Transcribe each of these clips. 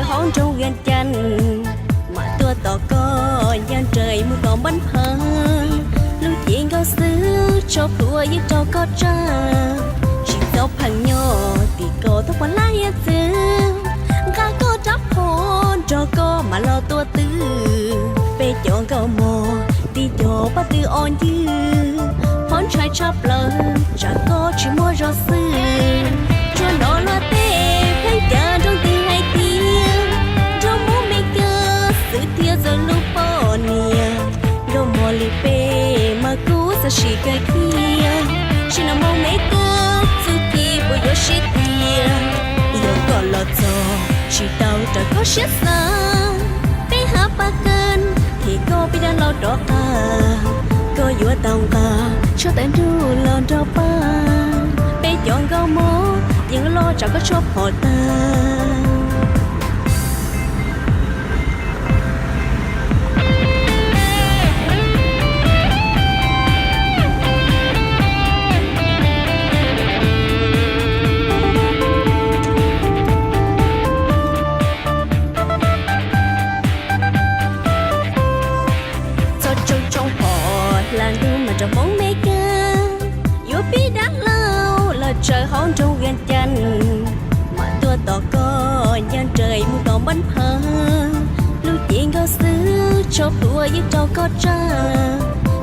Hauv nroog Vias Cas, mam tuaj tos koj ncaj nraim mus tom npab phav. Lub cev nkauj xwb tso plhuav yeej raug koj tsa, tsis txaus pheej nyob tim koj tuaj pom laj hiav txwv. Nqa koj rab phom nrog koj mam los tuaj twv, peb cov nkauj mog tib co pab twb ob ncwg. Qhov ntshai tshaj plaws tsam koj tsis muaj zog xwb, tsuas hnov luag tej pheej cav nroo twg hais tias nraug Hmoob Mes Kas xwb thiaj txawj hlub poj niam. Nkauj mog li peb mas kuj xav sim kawg kiag, sim nraug Hmoob Mes Kas txuj ci puas yuav siab tiag. Yog koj los txog tsis tau raws koj siab xav, peb hab pab kawg thiab koj pib dab laug rov qab. Koj yuav tau nqa tshuaj tawv nrug los nrog pab, peb cov nkauj mog yeej loj tsam koj tshuaj phom tag. Txog tsoo tsoo phom hla ntuj mas nraug Hmoob Mes Kas yuav pib dab laug los tsaws hauv nroog Vias Cas, mam tuaj tos koj ncaj nraim mus tom npab phav. Lub cev nkauj xwb tso plhuav yeej raug koj tsa,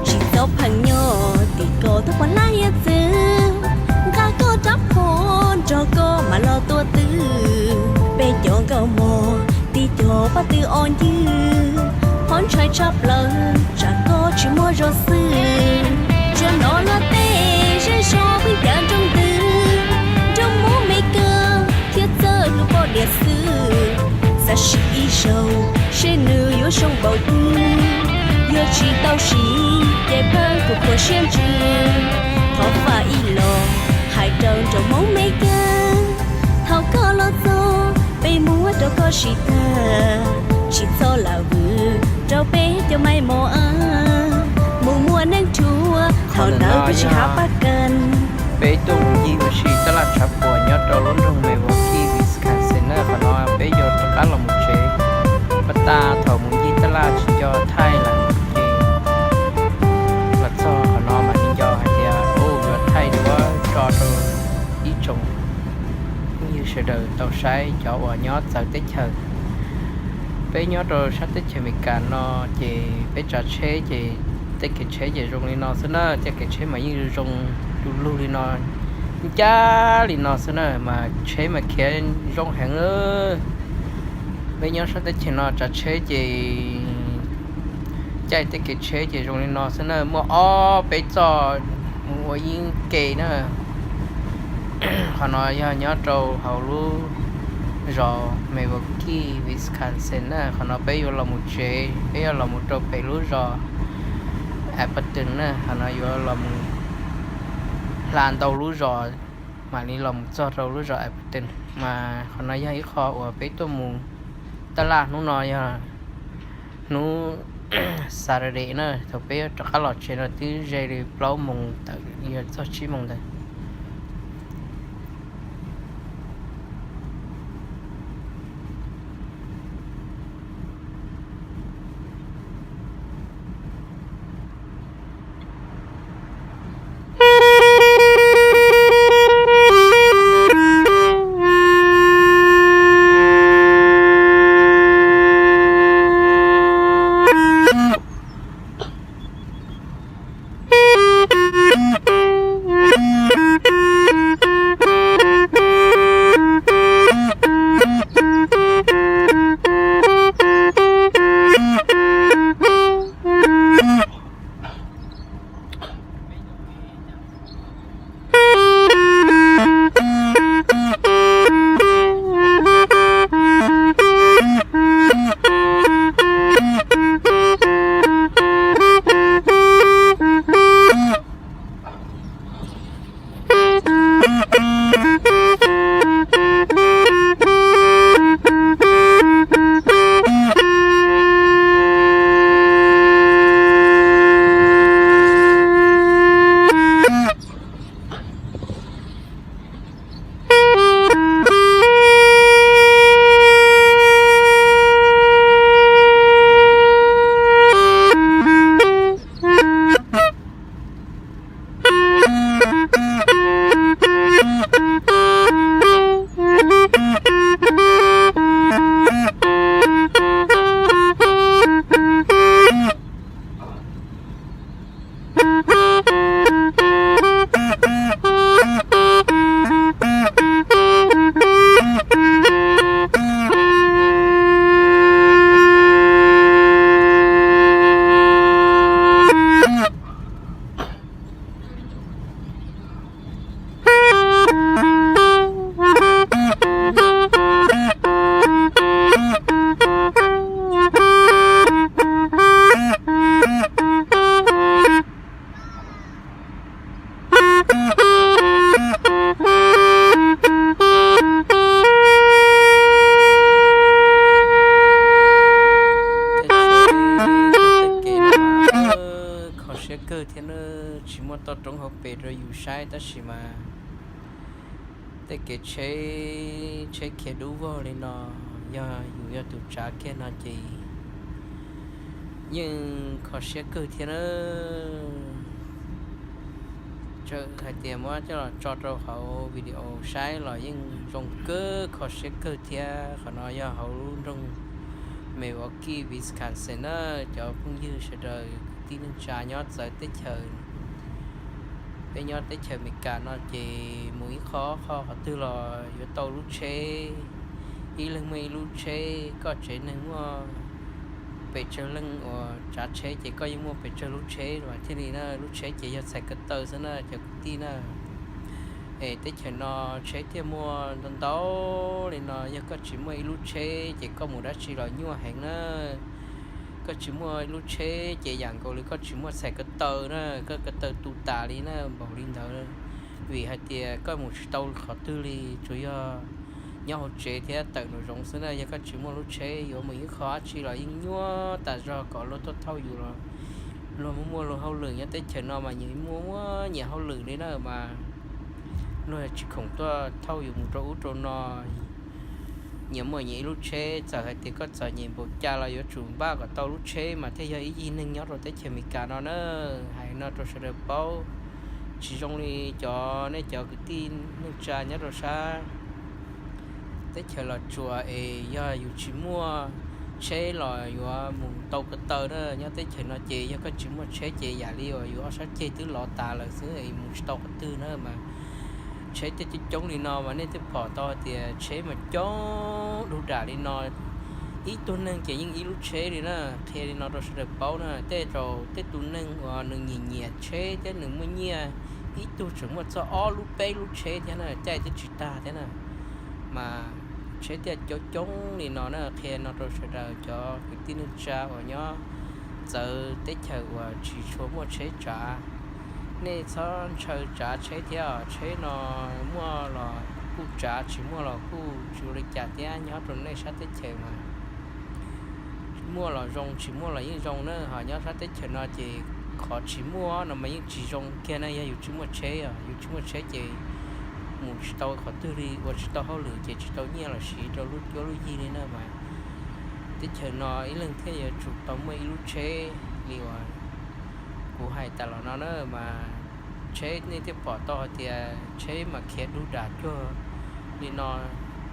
tsis txaus pheej nyob tim koj tuaj pom laj hiav txwv. Nqa koj rab phom nrog koj mam los tuaj twv, peb cov nkauj mog tib co pab twb ob ncwg. Qhov ntshai tshaj plaws tsam koj tsis muaj zog xwb, tsuas hnov luag tej zej zog pheej cav nroo twg, nraug Hmoob Mes Kas thiaj txawj hlub poj niam xwb. Xav sim ib zaug seb nws yuav zoo npaum twg, yog tsis tau sim ces pheej kuv khuam siab ntsws. Thov faj ib los hais rau nraug Hmoob Mes Kas, thaum koj los txog peb muab rau koj sim tag, tsis txhob lam vwm rau peb cov maiv mos ab. Mus muaj neej rhuav thaum ntawd peb tsis hab pab kawg. Peb tuaj mus ncig ua si taj laj tshav puam nyob rau lub nroog Milwaukee, Wisconsin na. Qhov no peb yuav rov qab los mus tsev. Pab tas thaum mus ncig taj laj tsis nco thaij lawm, ces los txog qhov no mas nco hais tias ua yuav thaij duab tso rau ib tsoom phooj ywg sawv daws tau saib cov uas nyob txawv teb chaws. Peb nyob rau sab teb chaws Amelikas no ces peb tsav tsheb ces tej kev tsheb ces zoo li no xwb na, tej kev tsheb mas yeej zoo du lug li no, ncaj li no xwb na, mas tsheb mas khiav zoo heev. Peb nyob sab teb chaws no tsav tsheb ces caij tej kev tsheb ces zoo li no xwb na, muaj ob peb txoj mus ua ib ke na. Qhov no yog nyob rau hauv lub zos Milwaukee, Wisconsin na. Qhov no peb yuav los mus tsev, peb yuav los mus rau pem lub zos Appleton na. Qhov no yuav los mus hla ntau lub zos mam li los mus txog rau lub zos Appleton. Mas qhov no yog ib qho uas peb tuaj mus taj laj hnub no yog hnub Saturday na, thaum peb rov qab los tsev no twb ze li plaub moos tawm yuav txog tsib moos ntawd. Kho siab kawg thiab na, tsis muaj toj roob hauv pes rau yus saib tab sis mas tej kev tsheb, tsheb khiav dub vog li no, yog yus yog tus tsav kiag no ces yeej kho siab kawg thiab na. Txawm hais tias muab coj los tso rau hauv video saib los yeej zoo kawg, kho siab kawg thiab. Qhov no yog hauv lub nroog Milwaukee, Wisconsin na. Cov phooj ywg sawv daws kwv tij neej tsa nyob txawv teb chaws, peb nyob teb chaws Amelikas no ces mus ib qho qho qhov twg los yuav tau lub tsheb, ib leeg muaj ib lub tsheb. Koj tsev neeg muaj pes tsawg leej uas tsav tsheb ces koj yeej muaj pes tsawg lub tsheb mas thiaj li na. Lub tsheb ces yog txhais ko taw xwb na cov kwv tij na. Es teb chaws no tsheb thiaj muaj ntau ntau li no. Yog koj tsis muaj ib lub tsheb ces koj mus dab tsi los nyuaj heev na. Koj tsis muaj ib lub tsheb ces yam nkaus li koj tsis muaj txhais ko taw na, koj ko taw tu tas li na, npaum li ntawd. Vim hais tias koj mus tsis tau qhov twg li, tsuas yog nyob hauv tsev thiab tawm nraum zoov xwb na. Yog koj tsis muaj lub tsheb yuav mus ib qho dab tsi los yeej nyuaj tas zog kom luag tuaj thauj yus los luag muaj muaj luag hauj lwm. Nyob teb chaws no mas nyias muaj muaj nyias hauj lwm li na mas luag tsis khoom tuaj thauj yus mus rau ub rau no. Nyias muaj nyias ib lub tsheb, txawm hais tias koj txom nyem npaum cas los yuav tsum npaj kom tau lub tsheb mas thiaj yog ib yig neeg nyob rau teb chaws Amelikas no na. Hais no rau sawv daws paub, tsis zoo li cov, nej cov kwv tij neej tsa nyob rau sab teb chaws Los Tsuas es yog yus tsis muaj tsheb los yuav mus tau ko taw na. Nyob teb chaws no ces yog koj tsis muaj tsheb ces yam li uas yus ob sab ceg twb lov tas lawm xwb es mus tsis tau qhov twg na mas. Tsheb thiaj coob coob li no mas nej thiaj pom tau tias tsheb mas coob dub dam li no. Ib tug neeg ces yeej ib lub tsheb li na. Qhia li no rau sawv daws paub na, tej zaum tej tus neeg uas nws nyiam nyiam tsheb thiab nws muaj nyiaj, ib tug tseem muaj txog ob lub peb lub tsheb thiab na, caij twb tsis tag thiab na. Mas tsheb thiaj coob coob li no na. Qhia no rau sawv daws cov kwv tij neej tsa uas nyob txawv teb chaws uas tsis tshua muaj tsheb tsav, nej txhob ntshaw tsav tsheb thiab. Tsheb no muaj los kuj tsav, tsis muaj los kuj tsis ua li cas thiab. Nyob rau nej sab teb chaws mas muaj los zoo, tsis muaj los yeej zoo na. Ho nyob sab teb chaws no ces qhov tsis muaj no mas yeej tsis zoo kiag na. Yog yus tsis muaj tsheb, yus tsis muaj tsheb ces mus tsis tau qhov twg li, ua tsis tau hauj lwm ces tsis tau nyiaj los siv rau lub cuab lub yig li na mas. Teb chaws no ib leeg thiaj yuav tsum tau muaj ib lub tsheb li uas kuv hais tas los no na mas. Tsheb nej thiaj pom tau hais tias tsheb mas khiav dub dam cuag li no.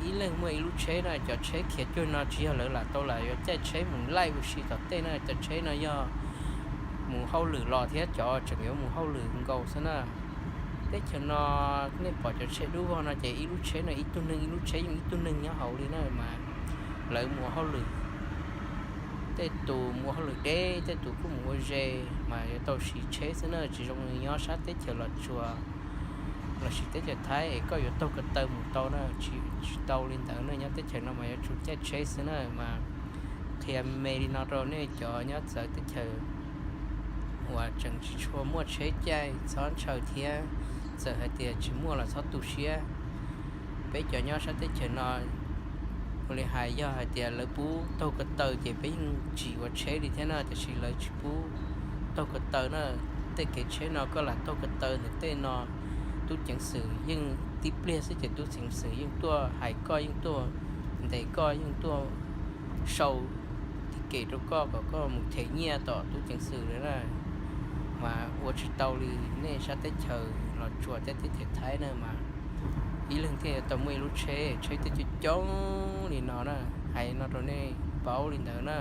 Ib leeg muaj ib lub tsheb na, cov tsheb khiav cuag no tsis yog lawv lam tau lam yuav caij tsheb mus laij ua si tom tej na. Cov tsheb no yog mus hauj lwm los thiab cov tseem yuav mus hauj lwm nkaus xwb na. Teb chaws no nej pom cov tsheb dub vog no ces ib lub tsheb no ib tug neeg, ib lub tsheb yeej ib tug neeg nyob hauv li na mas. Lawv mus ua hauj lwm, tej tus mus ua hauj lwm deb, tej tus kuj mus ua ze mas yuav tau siv tsheb xwb na. Tsis zoo li nyob sab teb chaws Los Tsuas lossis teb chaws Thaib es koj yuav taug ko taw mus tau na, tsis, tsis tau li ntawd na. Nyob teb chaws no mas yuav tsum caij tsheb xwb na mas. Qhia me li no rau nej cov nyob txawv teb chaws uas tseem tsis tshua muaj tsheb caij, txhob ntshaw thiab. Txawm hais tias tsis muaj los txhob tu siab. Peb cov nyob sab teb chaws no, ua li hais yog hais tias lawv pub taug ko taw ces peb yeej tsis ua tsheb li thiab na, tiam sis lawv tsis pub taug ko taw na. Tej kev tsheb no koj lam taug ko taw ntawm tej no, tub ceev xwm yeej tib pliag xwb ces tub ceev xwm yeej tuaj hais koj, yeej tuaj ntes koj, yeej tuaj sau ticket rau koj kom koj mus them nyiaj tom tub ceev xwm lawm na. Mas ua tsis tau li nej sab teb chaws Los Tsuas thiab teb chaws Thaib na mas. Ib leeg thiaj yuav tau muaj ib lub tsheb, tsheb thiaj coob coob li no na. Hais no rau nej paub li ntawd na.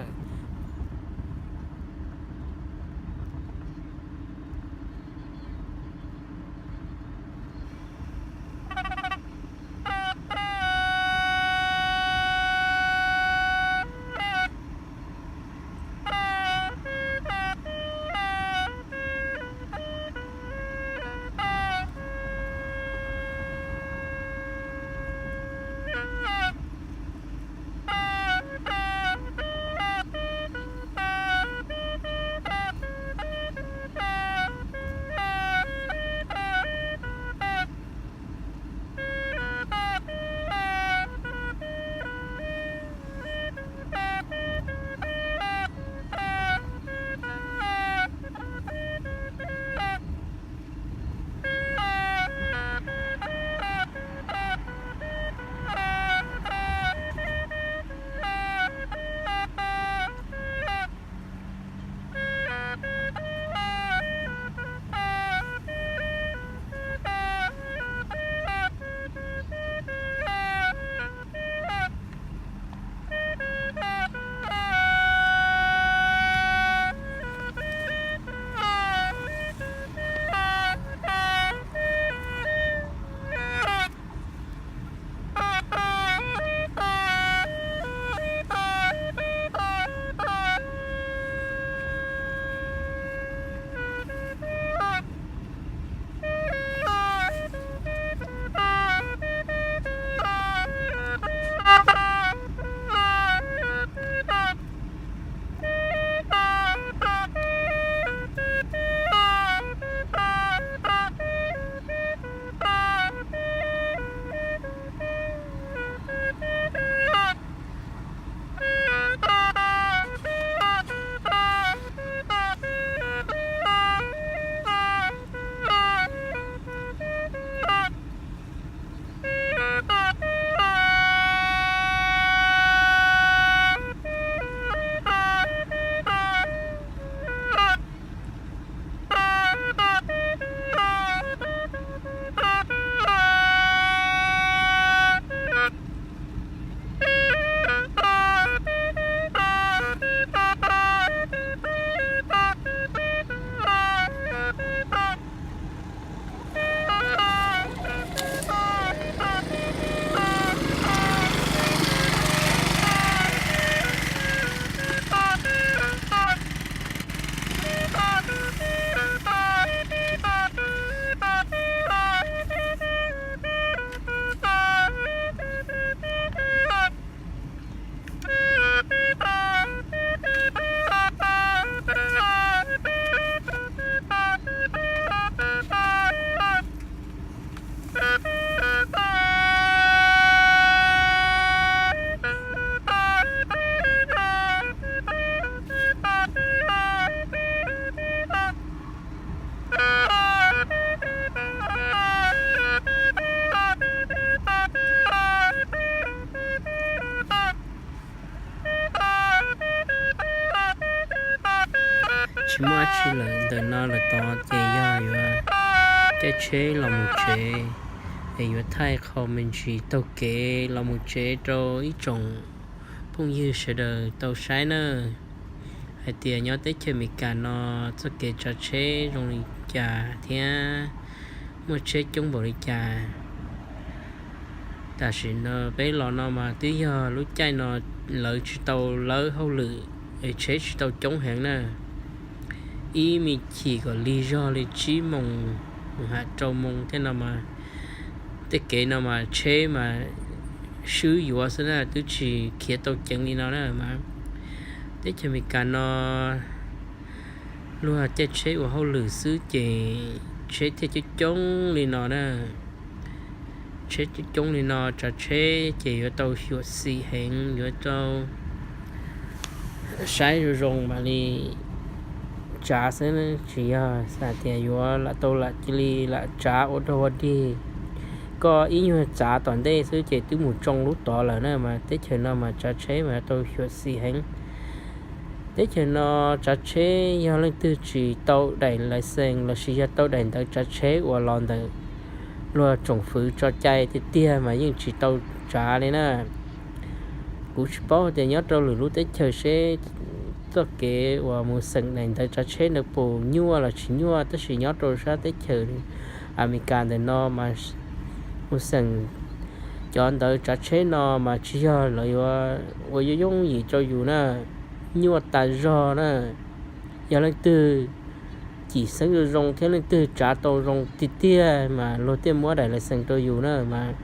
Tsis muaj dab tsi lawm, ntawm no lawm tod ces yog yuav caij tsheb los mus tsev, es yuav thaij qhov me ntsis taug kev los mus tsev rau ib tsoom phooj ywg sawv daws tau saib na, hais tias nyob teb chaws Amelikas no txoj kev tsav tsheb zoo li cas thiab muaj tsheb coob npaum li cas. Tam sim no peb los no mas twb yog lub caij no lawv tsis tau lawb hauj lwm, es tsheb tsis tau coob heev na. Ib me chim kom lig zog li tsib moos mus ham rau moos tej no mas, tej kev no mas tsheb mas swb yuav xwb na, twb tsis khiav tau ceev li no na mas. Teb chaws Amelikas no luag caij tsheb ua hauj lwm xwb ces tsheb thiaj coob coob li no na. Tsheb coob coob li no, tsav tsheb ces yuav tau xyuam xim heev, yuav tau saib zoo zoo mam li tsav xwb, tsis yog xav tias yuav lam tau lam cia li lam tsav ua dog ua dig. Koj ib nyuag tsav tom ntej xwb ces twb mus tsoo lub tod lawm na mas, teb chaws no mas tsav tsheb mas tau xyuam xim heev. Teb chaws no tsav tsheb yog leej twg tsis tau daim license lossis yog tau daim ntawv tsav tsheb uas los ntawm luag tsoom fwv tso cai tiag tiag mas yeej tsis tau tsav li na. Kuv tsis paub tias nyob rau lwm lub teb chaws seb txoj kev uas mus xeem daim ntawv tsav tsheb ntawd puas nyuaj los tsis nyuaj, tab sis nyob rau sab teb chaws Amelikas ntawm no mas mus xeem cov ntawv tsav tsheb no mas tsis yog lawv yuav ua yooj yooj yim rau yus na, nyuaj tas zog na. Yog leej twg cim xeeb zoo zoo thiab leej twg tsav tau zoo tiag tiag mas luag thiaj muab daim license rau yus na mas.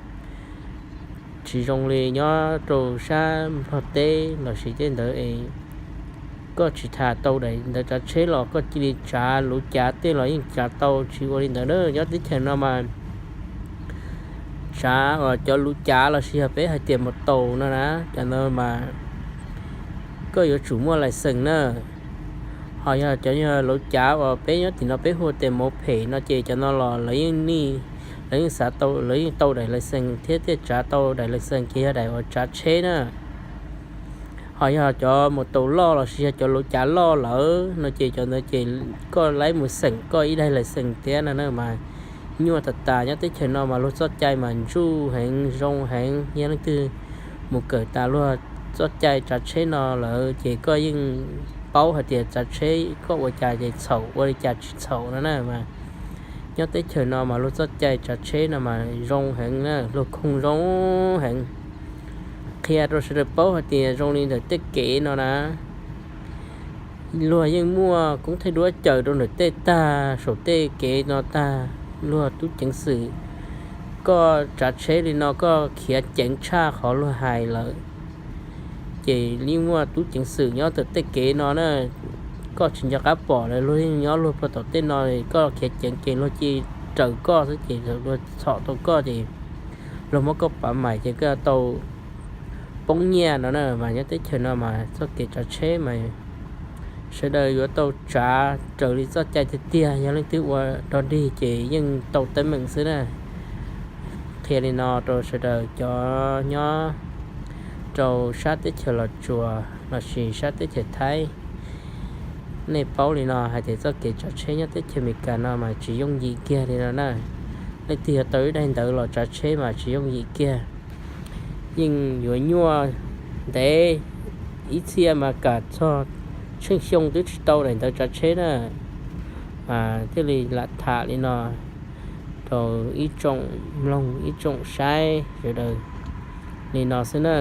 Tsis zoo li nyob rau sab Nplog teb lossis tej ntawd es koj tsis tham tau daim ntawv tsav tsheb los koj cia li tsav luv cav tej los yeej tsav tau, tsis ua li ntawd na. Nyob teb chaws no mas tsav uas cov luv cav lossis yog peb hais tias mus taus no na, cov ntawd mas koj yuav tsum muaj license na. Ho yog cov luv cav uas peb nyob tim no peb hu tias moped no ces cov no los lawv yeej, lawv yeej xav tau, lawv yeej tau daim license thiab thiaj tsav tau daim license ces yog daim uas tsav tsheb na. Ho yog cov mus taus loj lossis yog cov luv cav loj lawm no ces cov ntawd ces koj laib mus xeem koj ib daim license thiab no na mas nyuaj tas tas. Nyob teb chaws no mas luag txoj cai mas ntsuj heev zoo heev, yog leej twg mus kawm tas luag txoj cai tsav tsheb no lawm ces koj yeej paub hais tias tsav tsheb koj ua cas ces txhaum, ua li cas tsis txhaum no na mas. Nyob teb chaws no mas luag txoj cai tsav tsheb no mas zoo heev na, luag khoom zoo heev. Qhia rau sawv daws paub hais tias zoo li ntawm tej kev no na, luag yeej muaj koob theej duab caws rau ntawm tej tag, saum tej kev no tag. Luag tub ceev xwm, koj tsav tsheb li no koj khiav ceev tshaj qhov luag hais lawm, ces yeej muaj tub ceev xwm nyob ntawm tej kev no na. Koj tsis nco qab pom lawm, luag yeej nyob luag puag tom tej no, koj khiav ceev ces luag cia li raws koj xwb ces luag txhom tau koj ces luag muab koj pav mais ces koj tau poob nyiaj no na. Mas nyob teb chaws no mas txoj kev tsav tsheb mas sawv daws yuav tau tsav raws li txoj cai tiag tiag, yog leej twg ua dog dig ces yeej tau teeb meem xwb na. Qhia li no rau sawv daws cov nyob rau sab teb chaws Los Tsuas lossis sab teb chaws Thaib, nej paub li no hais tias txoj kev tsav tsheb nyob teb chaws Amelikas no mas tsis yooj yim kiag li no na. Leej twg yog tau ib daim ntawv los tsav tsheb mas tsis yooj yim kiag, yeej yuav nyuaj ntev, ib txhia mas kam txog tsheej xyoo twb tsis tau daim ntawv tsav tsheb na. Thiaj li lam tham li no rau ib tsoom mloog ib tsoom saib sawv daws li no xwb na.